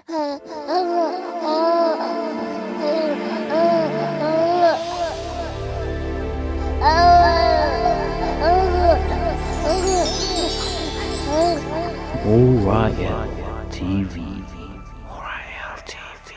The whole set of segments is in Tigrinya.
Orion T V. Orion T V.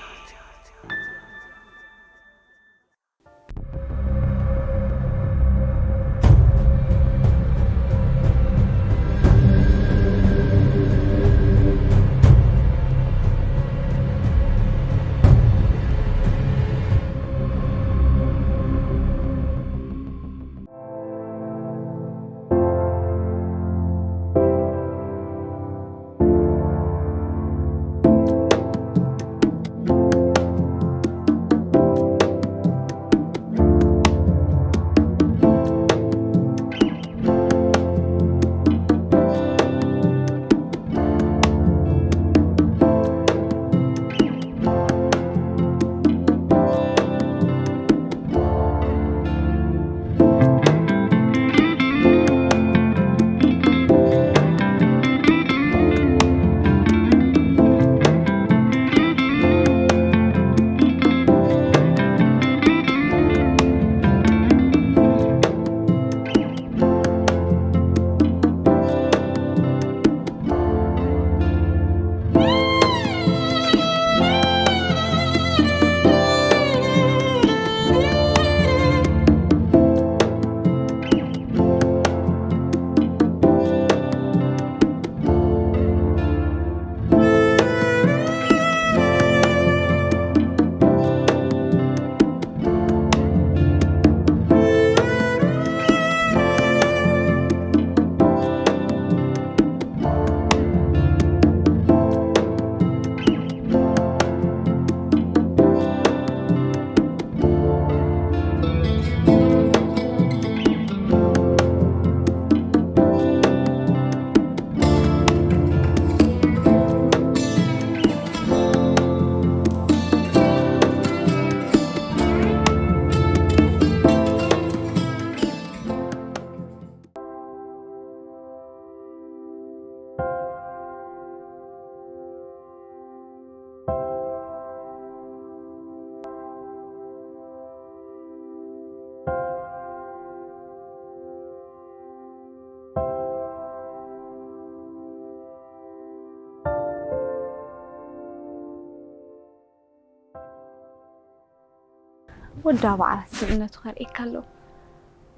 ወዳ በዓላት ስብእነቱ ከርእየካ ኣለዎ።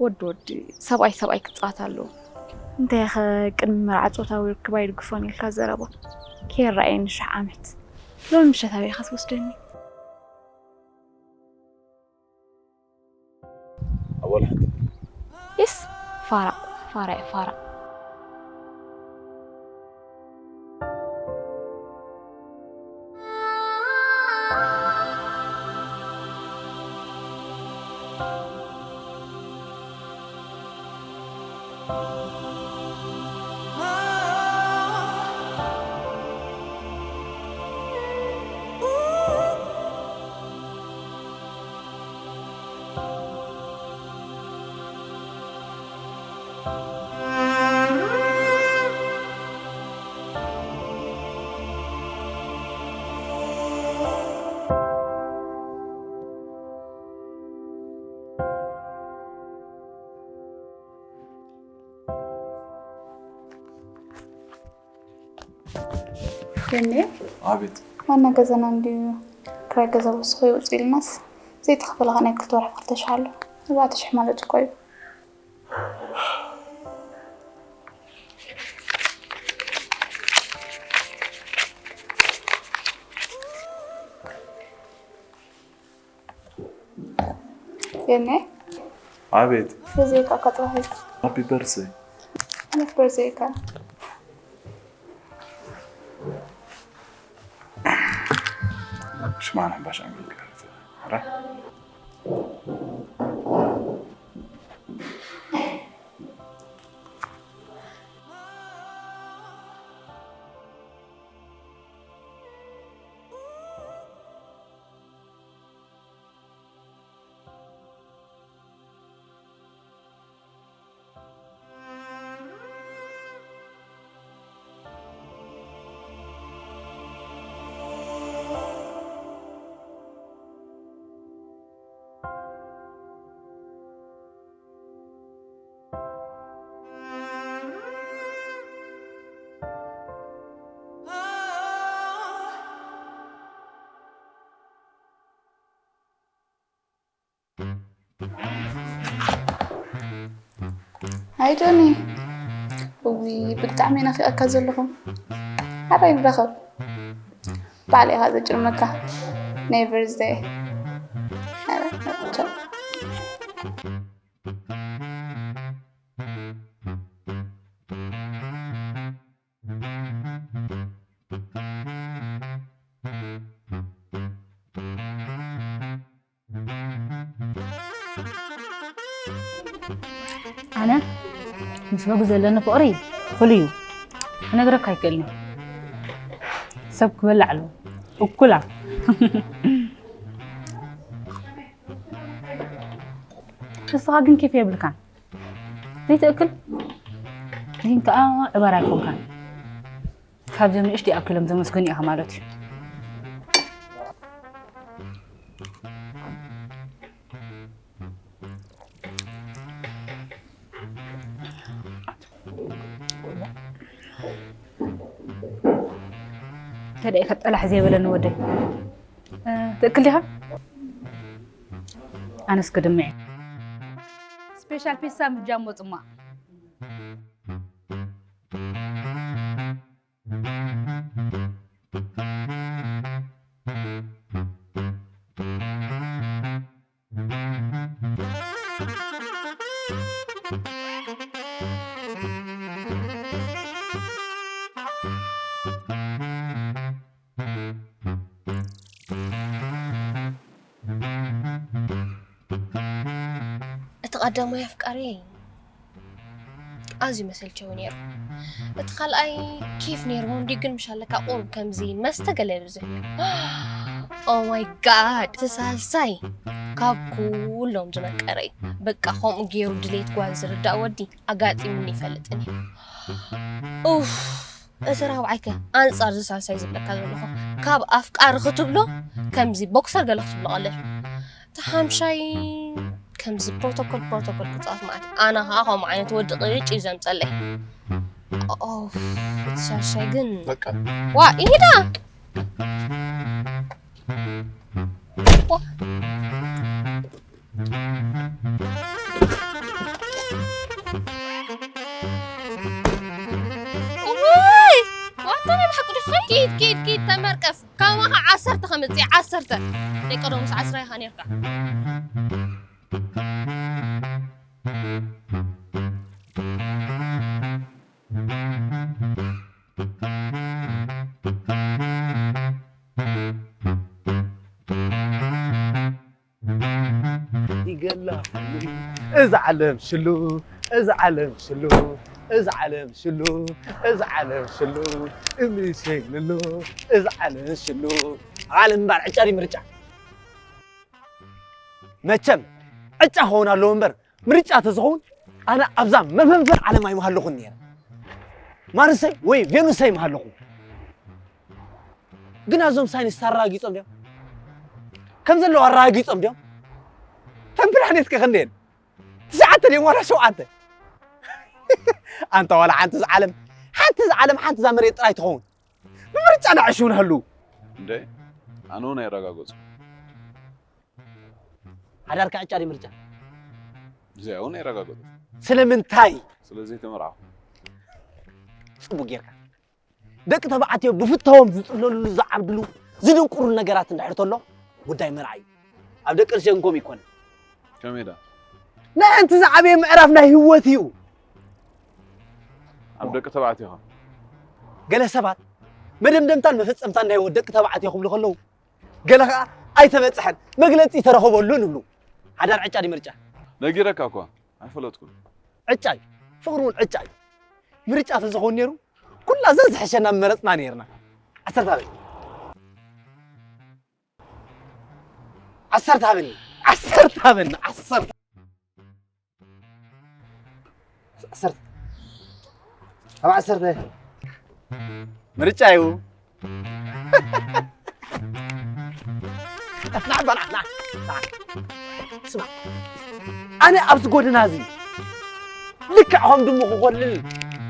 ወዲ ወዲ ሰብኣይ ሰብኣይ ክጻወት ኣለዎ። እንተይኸ ቅድሚ መርዓ ጾታዊ ርክብ ኣይድግፎን ኢልካ ዘረባ ከይረኣየኒ ሽሕ ዓመት። ሎሚ ምሸት ኣበይ ኢኻ ትወስደኒ? ኣወል ሓንቲ ኢስ ፋራ ፋራ ፋራ ገኔ ኣቤት ዋና ገዛና እንድዩ ክራይ ገዛ ወስኹ ይውፅእ ኢልናስ ዘይተኸፈለኻ ናይ ክልተ ወርሒ ክልተ ሽሕ ኣሎ። ኣርባዕተ ሽሕ ማለት እኮ እዩ። የኔ ኣቤት በዚካ ከጥባህ ሃፒ በርዝደይ ነበር ዘይካ ሽማን ሕምባሻ እንግልጋል ራ ጆኒ፣ እዊ፣ ብጣዕሚ ናፊቐካ ዘለኹ። ሓራይ ንራኸብ። ባዕለ ኢኻ ዘጭርመካ። ናይ በርዝደይ። ሓራይ፣ ቻው። ኣነ ምስ በጉ ዘለኒ ፍቕሪ ፍሉይ እዩ። ክነግረካ ኣይክእልን እየ። ሰብ ክበልዕ ኣለዎ። እኩላ። ንስኻ ግን ኬፍ የብልካን። ዘይትእክል ግን ከኣ ዕበር ኣይኮንካን። ካብዞም ንእሽተይ ኣኪሎም ዘመስግኑ ኢኻ ማለት እዩ። ተደይ ከጠላሕ ዘይበለኒ ወደይ ትእክል ዲኻ? ኣነስ ክድምዕ። ስፔሻል ፒሳ ምጃሞ ጽማቕ። እቲ ቀዳማይ ኣፍቃሪ ኣዝዩ መሰልቸዊ ነይሩ። እቲ ካልኣይ ኬፍ ነይርዎ እንዲ ግን ምሻለካ ቁሩብ ከምዚ መስተ ገለ ብዙሕ ነይሩ። Oh my God፣ እቲ ሳልሳይ ካብ ኩሎም ዝመቀረ እዩ። በቃ ከምኡ ገይሩ ድሌት ጓል ዝርዳእ ወዲ ኣጋጢሙኒ ይፈልጥን እዩ። ኡፍ፣ እቲ ራብዓይከ ኣንጻር እዚ ሳልሳይ ዝብለካ ዘለኹ ካብ ኣፍቃሪ ክትብሎ ከምዚ ቦክሰር ገለ ክትብሎ ቀለል። እቲ ሓምሻይ ከምዚ ፕሮቶኮል ፕሮቶኮል ክጻወት ማለት እዩ። ኣነ ኸዓ ከምኡ ዓይነት ወዲ ቅጭ እዩ ዘምጸለይ። ኦፍ፣ እቲ ሻሻይ ግን በቃ ዋ ኢዳ ዋ እውይ ዋታ ናይ ብሓቂ ዲኺ ኪድ ኪድ ኪድ ተመርቀፍ ካማኻ ዓሰርተ ከምፅእ ዓሰርተ ናይ ቀደሙስ ዓስራ ኢኻ ነርካ ይገላ እዛ ዓለም ሽሉ እዛ ዓለም ሽሉ እዛ ዓለም ሽሉ እዛ ዓለም ሽሉ እምሪሰይንሉ እዛ ዓለም ሽሉ ዓለም እምበር ዕጫ ድዩ ምርጫ መቸም ዕጫ ክኸውን ኣለዎ እምበር ምርጫ ተዝኸውን ኣነ ኣብዛ መፈንፈን ዓለም ኣይምሃለኹን ነይረ ማርሰይ ወይ ቬኑሰይ ምሃለኹ ግን ኣዞም ሳይንስ ኣረጋጊጾም ድዮም ከም ዘለዉ ኣረጋጊጾም ድዮም ተን ፕላኔት ከ ክንደየን ትሽዓተ ድዮም ዋላ ሸውዓተ ኣንታ ዋላ ሓንቲ ዝዓለም ሓንቲ ዝዓለም ሓንቲ እዛ መሬት ጥራይ ትኸውን ብምርጫ ንዕሽው ንህልው እንደ ኣነ እውን ኣይረጋገጹ ሓዳርካ ዕጫ ድዩ ምርጫ እዚኣ እውን ኣይረጋገጹ ስለምንታይ ስለዘይተመርዓኹ ጽቡቅ ጌርካ ደቂ ተባዕትዮ ብፍታዎም ዝጽለሉሉ ዝዓብድሉ ዝድንቁሩሉ ነገራት እንድሕር ተሎ ጉዳይ መርዓ እዩ ኣብ ደቂ ኣንስትዮ ግን ከምኡ ይኮነ ከመይ ዳ ናይ ኣንቲ ዝዓበየ ምዕራፍ ናይ ህይወት እዩ ኣብ ደቂ ተባዕትዮ ኸ ገለ ሰባት መደምደምታን መፈጸምታን ናይ ህይወት ደቂ ተባዕትዮ ክብሉ ከለዉ ገለ ከዓ ኣይተበጽሐን መግለጺ ተረኸበሉን ይብሉ ሓዳር ዕጫ ድዩ ምርጫ ነጊረካ እኳ ኣይፈለጥኩን ዕጫ እዩ ፍቕሪ እውን ዕጫ እዩ ምርጫ ተዝኸውን ነይሩ ኩላ ዘዝሕሸና ምመረፅና ነይርና ዓሰርተ ሃበኒ ዓሰርተ ሃበኒ ዓሰርተ ሃበኒ ዓሰርተ ዓሰርተ ኣብ ዓሰርተ ምርጫ እዩ ኣነ ኣብዚ ጎደና እዚ ልክዕ ከም ድሙ ክኮልል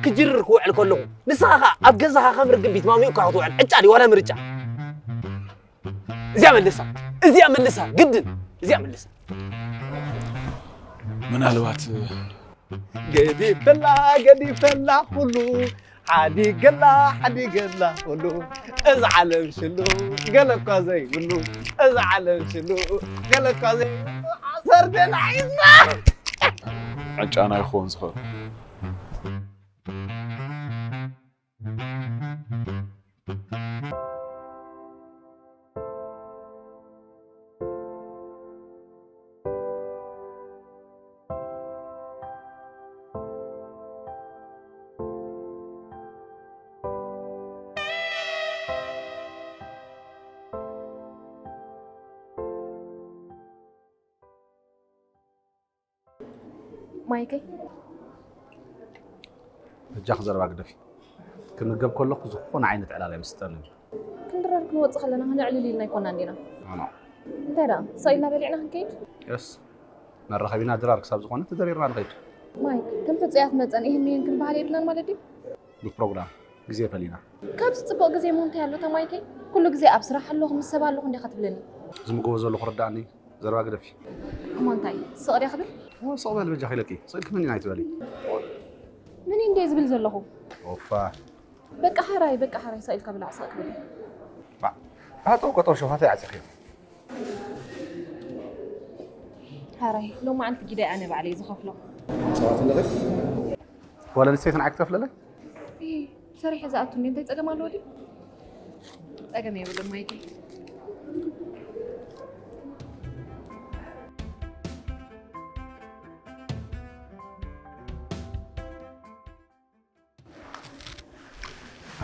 ክጅርር ክውዕል ከለኹ ንስኻ ኸ ኣብ ገዛኻ ከም ርግቢት ማሚቕካ ክትውዕል ዕጫ ድዩ ዋላ ምርጫ እዚኣ መልሳ እዚኣ መልሳ ግድን እዚኣ መልሳ ምናልባት ገዲፈላ ገዲፈላ ኩሉ ሓዲገላ ሓዲገላ ኩሉ፣ እዚ ዓለም ሽሉ ገለ እኳ ዘይብሉ፣ እዚ ዓለም ሽሉ ገለ እኳ ዘይብሉ፣ ዓሰርተ ሒዝና። ዕጫና ይኸውን ዝኽእል። ማይከይ፣ በጃኺ ዘረባ ግደፊ። ክምገብ ከለኹ ዝኾነ ዓይነት ዕላል ኣይምስጠንን። ክንድረር ክንወጽእ ከለና ክነዕልል ኢልና ኣይኮናን ዲና? ኣኖ። እንታይ ደኣ፣ ስቕ ኢልና በሊዕና ክንከይድ? የስ። መራኸቢና ድራር ክሳብ ዝኾነ ተደሪርና ንኸይድ። ማይክ፣ ከም ሕጹያት መጸን ይህን ይህን ክንበሃል የብልናን ማለት ድዩ? ብፕሮግራም ግዜ ፈሊና። ካብዚ ጽቡቕ ግዜ እሞ እንታይ ኣሎ ተማይከይ? ኩሉ ግዜ ኣብ ስራሕ ኣለኹ፣ ምስ ሰብ ኣለኹ እንዲኻ ትብለኒ። ዝምገቦ ዘለኹ ርድኣኒ፣ ዘረባ ግደፊ። እሞ እንታይ፣ ስቕ ድያ ክብል? እሞ ስቕ በሊ በጃኺ ኢለኪ፣ ስቕ ኢልኪ መን ኢና ኣይትበሊ። መን እንደ ዝብል ዘለኹ? ኦፋ። በቃ ሓራይ፣ በቃ ሓራይ፣ ስቕ ኢልካ ብላዕ፣ ስቕ ክብል። ባዕ፣ ባጠው ቀጠው ሸፋታ ይዓጽኽዮ። ሓራይ፣ ሎማዓንቲ ጊዳይ ኣነ ባዕለይ ዝኸፍሎ። ጸዋት ኣለኺ? ጓል ኣንስተይቲ ንዓይ ክትከፍለለይ? እይ፣ ሰሪሐ ዝኣቱ እንዴ፣ እንታይ ጸገም ኣለዎ ድዩ? ጸገም የብሉን ማይከይ።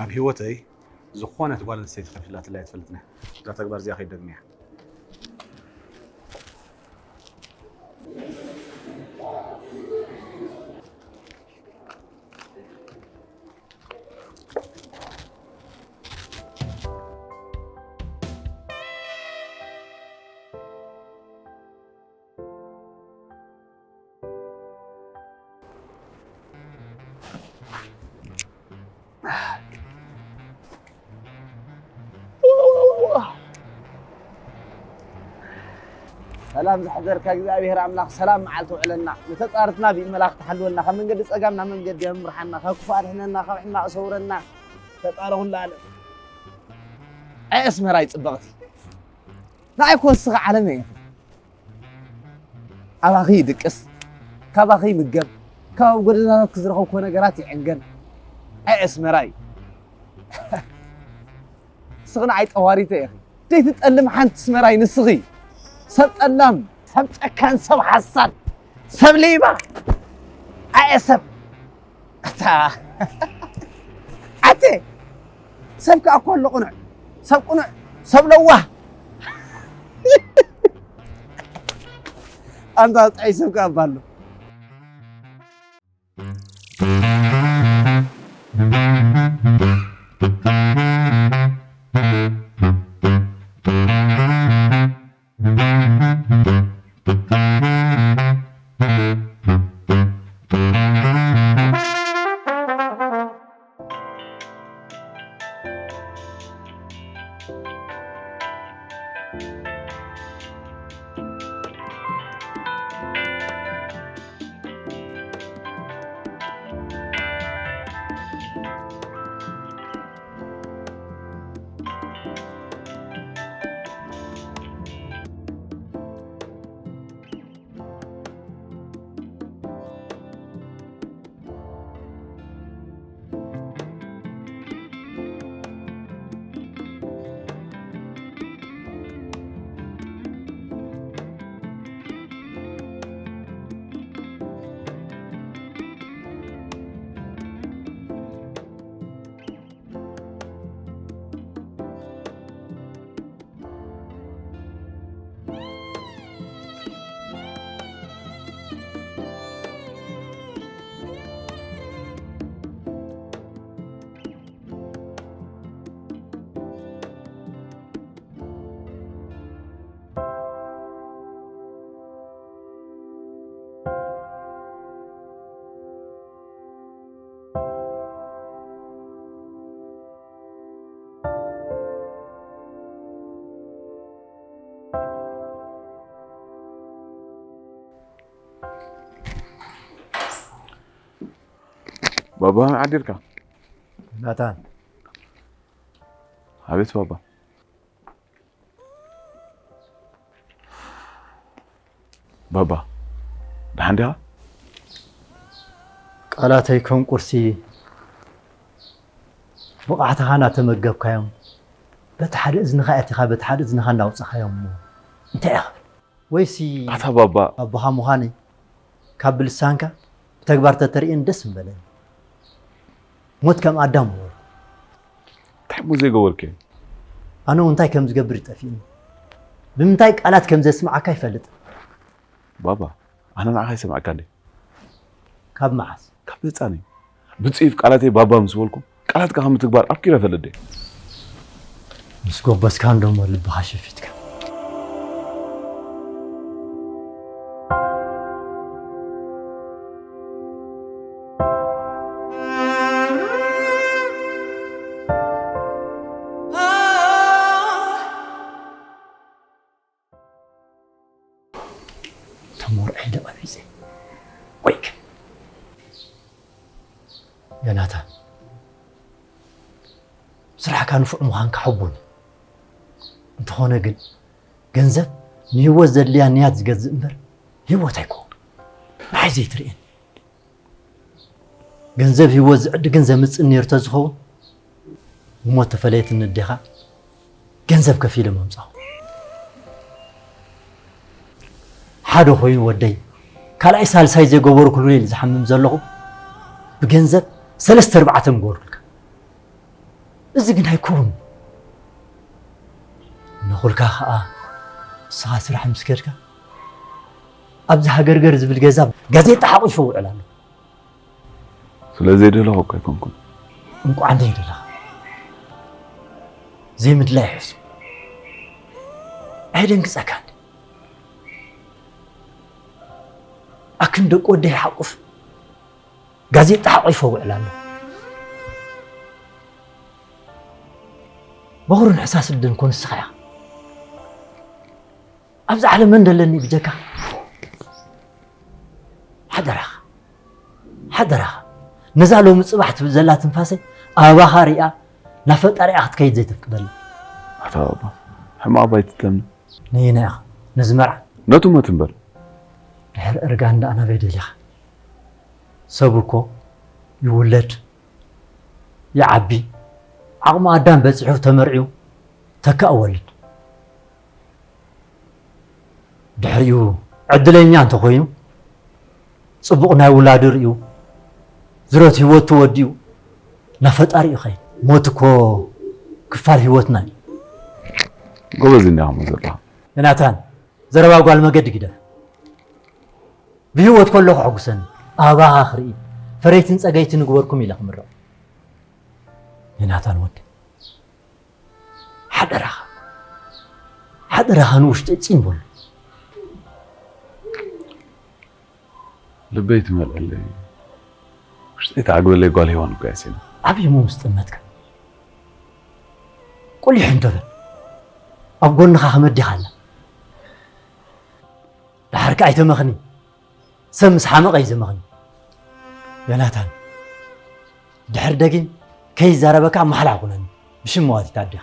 ኣብ ህይወተይ ዝኾነት ጓል ኣንስተይቲ ከፊላትለይ ኣይትፈልጥን እያ። እዛ ተግባር እዚኣ ከይደግምያ። ሰላም ዝሕደርካ እግዚኣብሔር ኣምላኽ ሰላም መዓልቲ ውዕለና፣ ንተጻርትና ብኢድ መላእኽቲ ሓልወና፣ ካብ መንገዲ ጸጋም ናብ መንገዲ የምርሓና፣ ካብ ክፉእ ኣድሕነና፣ ካብ ሕማቕ ሰውረና። ፈጣሪ ኩሉ ዓለም። ኣይ ኣስመራይ ጽብቕቲ፣ ንዓይ እኮ ንስኺ ዓለመይ ኢኺ። ኣባኺ ይድቅስ፣ ካባኺ ይምገብ፣ ካብ ኣብ ጎደናታት ክዝረኸብኮ ነገራት ይዕንገል። ኣይ ኣስመራይ፣ ንስኺ ንዓይ ጠዋሪተ ኢኺ። ዘይትጠልም ሓንቲ ኣስመራይ ንስኺ። ሰብ ጠላም፣ ሰብ ጨካን፣ ሰብ ሓሳድ፣ ሰብ ሌባ። ኣየ ሰብ። ኣታ። ኣቴ። ሰብ ከኣ እኮ ኣሎ ቅኑዕ። ሰብ ቅኑዕ፣ ሰብ ለዋህ። ኣንታ ጥዑይ ሰብ ከኣ እባ ኣሎ። ባባ ዓዲርካ? ናታን። ኣቤት ባባ። ባባ፣ ደሓን ዲኻ? ቃላተይ ከም ቁርሲ ብቕዓትኻ እናተመገብካዮም፣ በቲ ሓደ እዝንኻ ኣእቲኻ በቲ ሓደ እዝንኻ እናውጻኻዮም እሞ እንታይ ኢኻ ክብል? ወይሲ ኣታ ባባ። ኣቦኻ ምዃነይ ካብ ብልሳንካ ብተግባር ተተርእየኒ ደስ ምበለኒ። ሞት ከም ኣዳም ምበልኩ። እንታይ እሞ ዘይገበርኩ? ኣነ እውን እንታይ ከም ዝገብር ይጠፍእኒ። ብምንታይ ቃላት ከም ዘስምዓካ ይፈልጥ። ባባ፣ ኣነ ንዓኻ ይሰምዓካ እንዴ? ካብ መዓስ? ካብ ህፃነይ። ብፅዩፍ ቃላተይ ባባ ምስ በልኩ፣ ቃላትካ ካብ ምትግባር ኣብኪረ ፈልጥ ድየ? ምስ ጎበዝካ እንዶ እሞ ልብኻ ሸፊትካ። ተሞርዐ ኢለ ቀቢፀ። ቆይ ግን ዮናታን፣ ስራሕካ ንፉዕ ምዃንካ ሕቡን። እንተኾነ ግን ገንዘብ ንህይወት ዘድልያ ንያት ዝገዝእ እምበር ህይወት ኣይኮን። ንዓይ ዘይትርእየኒ። ገንዘብ ህይወት ዝዕድግን ዘምጽእን ነይሩ ተዝኸውን፣ ብሞት ተፈለየትኒ ኣዴኻ ገንዘብ ከፊለ ምምጻኹ። ሓደ ኮይኑ ወደይ፣ ካልኣይ ሳልሳይ ዘይገበርኩሉ ኢለ ዝሓምም ዘለኹ፣ ብገንዘብ ሰለስተ ኣርባዕተ ምገበርኩልካ። እዚ ግን ኣይከውን። ነኹልካ ኸኣ፣ ንስኻ ስራሕ ምስ ከድካ፣ ኣብዚ ሃገርገር ዝብል ገዛ ጋዜጣ ሓቑፎ ውዕል ኣሎ። ስለ ዘይደለኹ እኮ ኣይኮንኩን። እንቋዕ እንደ ይደለኻ። ዘይምድላይ ይሕሱ። ኣየደንግጸካን። ኣክን ደቂ ወደይ ሓቁፍ ጋዜጣ ሓቑፎ ውዕል ኣሎ። በኹርን ሕሳስ ልደን ኮን ንስኻ ኢኻ። ኣብዚ ዓለም መን ደለኒ ብጀካ? ሓደራኻ፣ ሓደራኻ፣ ነዛ ሎሚ ጽባሕ ትብል ዘላ ትንፋሰይ ኣባኻ ሪኣ ናብ ፈጣሪኣ ክትከይድ ዘይተፍቅደላ። ኣታ ባባ፣ ሕማቕ ኣባይ ትትለምኒ። ነየናይ ኢኻ? ነዚ መርዓ? ነቱ ሞት እምበር። ድሕሪ እርጋን ደኣ ናበይ ደሊኻ? ሰብ እኮ ይውለድ፣ ይዓቢ፣ ዓቕሚ ኣዳም በጺሑ ተመርዕዩ ተካእ ወልድ። ድሕሪኡ ዕድለኛ እንተኾይኑ፣ ጽቡቕ ናይ ውላዱ ርእዩ፣ ዝረት ህይወቱ ወዲኡ፣ ናብ ፈጣሪኡ ይኸይድ። ሞት እኮ ክፋል ህይወትና እዩ። ጎበዝ እንዲኻ እሞ ዘለኻ። ዮናታን፣ ዘረባ ጓል መገዲ ግደፍ። ብህይወት ከለኹ ሕጉሰኒ፣ ኣባኻ ክርኢ፣ ፈረይትን ጸገይትን ንግበርኩም ኢለ ክምርቕ። ዮናታን ወዲ፣ ሓደራኻ፣ ሓደራኻ ንውሽጠይ ጺን በሎ። ልበይ ትመልአለይ፣ ውሽጠይ ትዓግበለይ ጓል ሄዋን እኮ እያ ሲና። ዓብዪ እሞ ምስ ጠመትካ፣ ቁሊሕ እንዶ በል። ኣብ ጎንኻ ከመዲኻ ኣላ። ደሓር ከኣ ኣይተመኽኒ። ሰብ ምስ ሓመቐ እዩ ዘመኽኒ። ዮናታን፣ ድሕሪ ደጊም ከይዛረበካ ማሕላ ኩነኒ። ብሽም መዋቲት ኣዴኻ።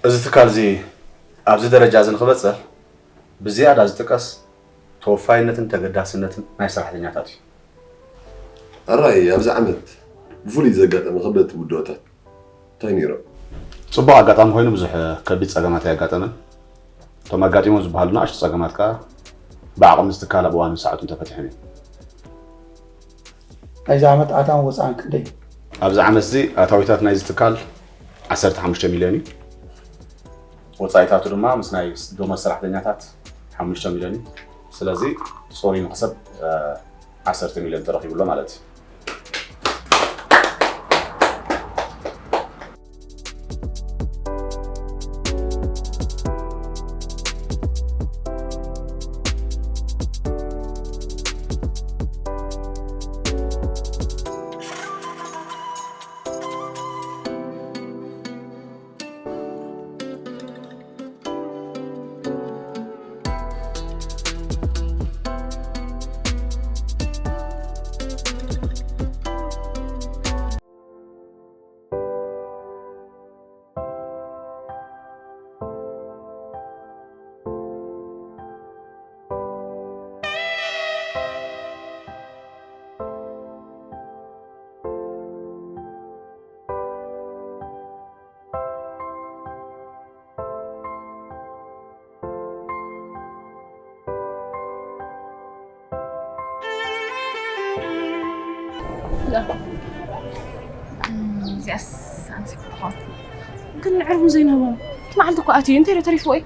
እዚ ትካል እዚ ኣብዚ ደረጃ እዚ ንኽበጽሕ ብዝያዳ ዝጥቀስ ተወፋይነትን ተገዳስነትን ናይ ሰራሕተኛታት እዩ። ሕራይ ኣብዚ ዓመት ብፍሉይ ዘጋጠመ ከበድቲ ውድኦታት እንታይ ነይሮም? ጽቡቕ ኣጋጣሚ ኮይኑ ብዙሕ ከቢድ ጸገማት ኣየጋጠመን። እቶም ኣጋጢሞም ዝበሃሉ ንኣሽቱ ጸገማት ከኣ ብዓቕሚ እዚ ትካል ኣብ እዋንን ሰዓቱን ተፈቲሖም እዮም። ናይዚ ዓመት ኣታውን ወፃእን ክንደይ እዩ? ኣብዚ ዓመት እዚ ኣታዊታት ናይዚ ትካል ዓሰርተ ሓሙሽተ ሚልዮን እዩ። ወፃኢታቱ ድማ ምስ ናይ ደሞዝ ሰራሕተኛታት ሓሙሽተ ሚልዮን እዩ። ስለዚ ፅሩይ መኽሰብ ዓሰርተ ሚልዮን ተረኺቡ ኣሎ ማለት እዩ። እዚኣስ ኣንሲብ ትኾን ግን ንዕርቡ ዘይንህቦም እቲ መዓልቲ እኮ ኣትዩ እንታይ ዶ ተሪፍዎ እዩ?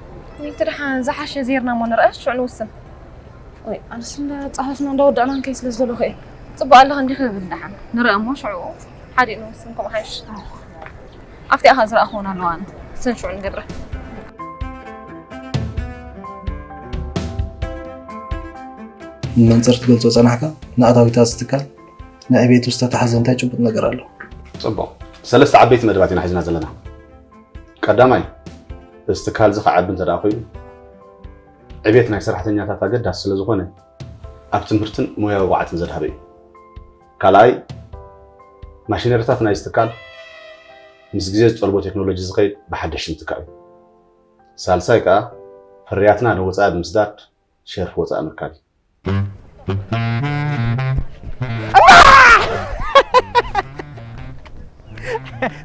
እቲ ደሓን ዝሓሸ ዜርና እሞ ንርአ ሽዑ ንውስን። ወይ ኣነስ እንዳጻፈፍና እንዳወዳእና ንከይ ስለ ዝደለኹ እየ። ጽቡቕ ኣለኺ እንዲኺ ክብል ደሓን ንርአ እሞ ሽዑ ሓዲኡ ንውስን ከምኡ ሓይሽ። ኣብቲ ኣኻ ዝረኣኽወን ኣለዋ ኣነ እሰን ሽዑ ንገብረ። ንመንፅር ትገልፆ ፀናሕካ ንኣታዊታት እዚ ትካል ንዕቤቱ ዝተታሓዘ እንታይ ጭቡጥ ነገር ኣሎ? ፅቡቕ። ሰለስተ ዓበይቲ መደባት ኢና ሒዝና ዘለና። ቀዳማይ፣ እዚ ትካል እዚ ክዓቢ እንተ ደኣ ኮይኑ፣ ዕቤት ናይ ሰራሕተኛታት ኣገዳሲ ስለ ዝኾነ፣ ኣብ ትምህርትን ሞያዊ ብቕዓትን ዘድሃበ እዩ። ካልኣይ፣ ማሽነሪታት ናይዚ ትካል ምስ ግዜ ዝጠልቦ ቴክኖሎጂ ዝኸይድ ብሓደሽ ምትካእ እዩ። ሳልሳይ ከኣ፣ ፍርያትና ንወጻኢ ብምስዳድ ሸርፊ ወጻኢ ምርካብ እዩ።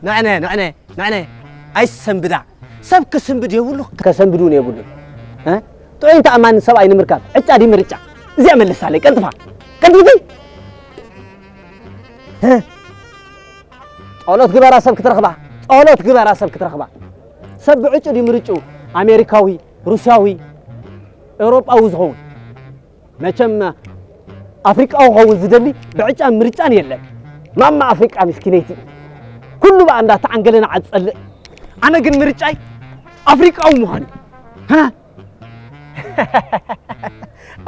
ንዕነ ንዕነ ንዕነ ኣይሰንብዳ ሰብ ክስንብድ የብሉ ከሰንብድ እውን የብሉ ጥዑይን ተኣማንን ሰብኣይ ንምርካብ ዕጫ ድዩ ምርጫ እዚኣ መልሳለይ ቀልጥፋ ቀልጥፍቲ ጸሎት ግበራ ሰብ ክትረኽባ ጸሎት ግበራ ሰብ ክትረኽባ ሰብ ብዕጩ ድዩ ምርጭኡ ኣሜሪካዊ ሩስያዊ ኤውሮጳዊ ዝኸውን መቸም ኣፍሪቃዊ ክኸውን ዝደሊ ብዕጫን ምርጫን የለን። ማማ ኣፍሪቃ ምስኪነይቲ ኩሉ ብኣ እንዳተዓንገለ ንዓ ዝጸልእ ኣነ ግን ምርጫይ ኣፍሪቃዊ ምዃን እዩ።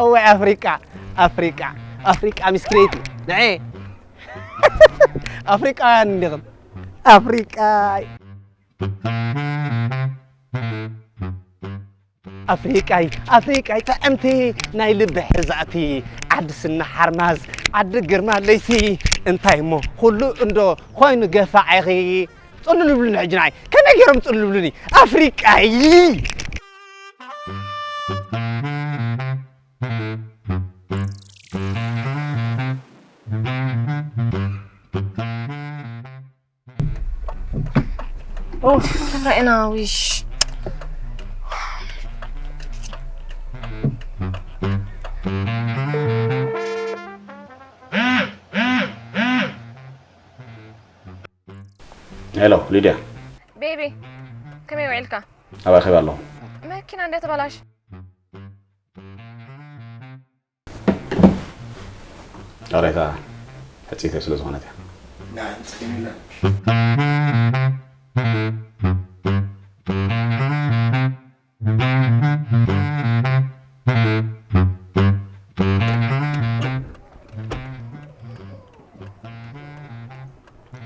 እዋይ ኣፍሪቃ ኣፍሪቃ ኣፍሪቃ ምስኪነይቲ ንዐ ኣፍሪቃውያን እንዲኹም ኣፍሪቃ ኣፍሪቃይ ኣፍሪቃይ ጥዕምቲ ናይ ልቢ ሕዛእቲ ዓዲ ስና ሓርማዝ ዓዲ ግርማ ለይቲ እንታይ እሞ ኩሉ እንዶ ኮይኑ ገፋዕ ኢኺ ጽሉል ብሉኒ ሕጂ ንዓይ ከመይ ገይሮም ጽሉል ብሉኒ ኣፍሪቃይ ኡፍ፣ ርኢና ዊሽ። ሄሎ ሊድያ። ቤቢ፣ ከመይ ውዒልካ? ኣባይ ኸይባ ኣለኹ። መኪና እንደ ተበላሽ። ዳሬታ ሕጽይተይ ስለ ዝኾነት እያ።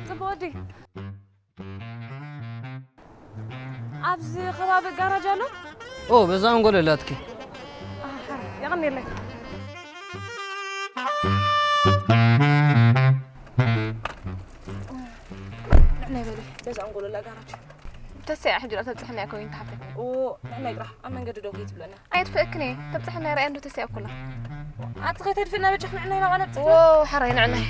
ጽቡቕ ወዲ። ኣብዚ ከባቢ ጋራጅ ኣሎ? ኦ፣ በዛ ኣንጎሎ ኣላትኪ። የቐኔለይ። ንዕናይ በሊ፣ በዛ ኣንጎሎ ኣላ ጋራጅ። ተስያ ሕጂ ዶ ተብጽሕና እያ ኮይን ተሓተት። ንዕናይ ጥራሕ ኣብ መንገዲ ደው ከይትብለና። ኣይትፍእክን እየ። ተብጽሕና ራእያ እንዶ ተስያ እኩላ። ኣቲ ከይተድፍእና በጃኽ ንዕናይ ናባና ብጽሕ። ዎ፣ ሕራይ ንዕናይ።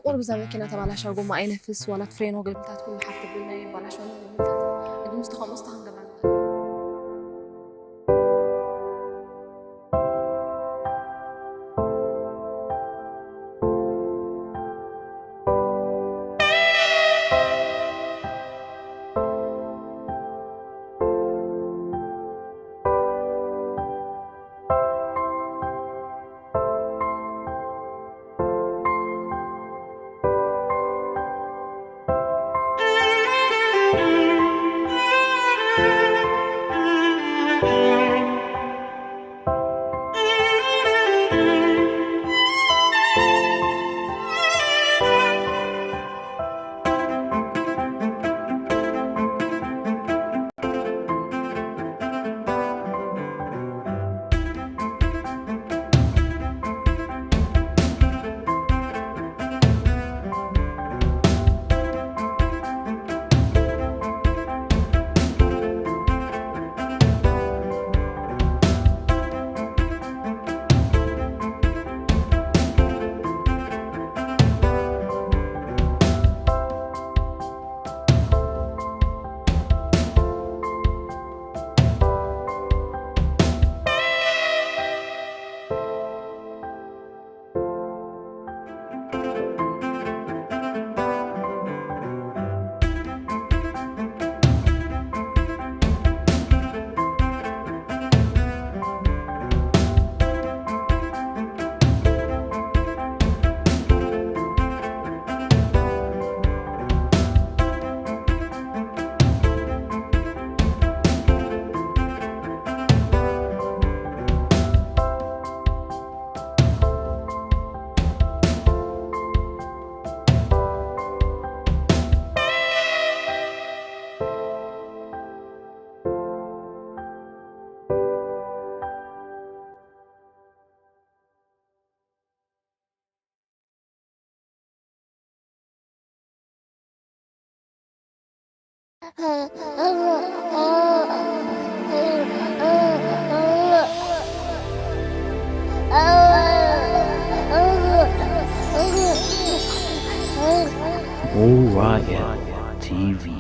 ቁሩብ እዛ መኪና ተባላሻ፣ ጎማ ኣይነፍስ ዋላ ፍሬኖ ገብልታት ኩሉ ሓፍ ተብልና ይባላሻ። ገብልታት እዚ ምስቲ ከምኡ ስታ ክንገብራ ንኽእል። Orion T V.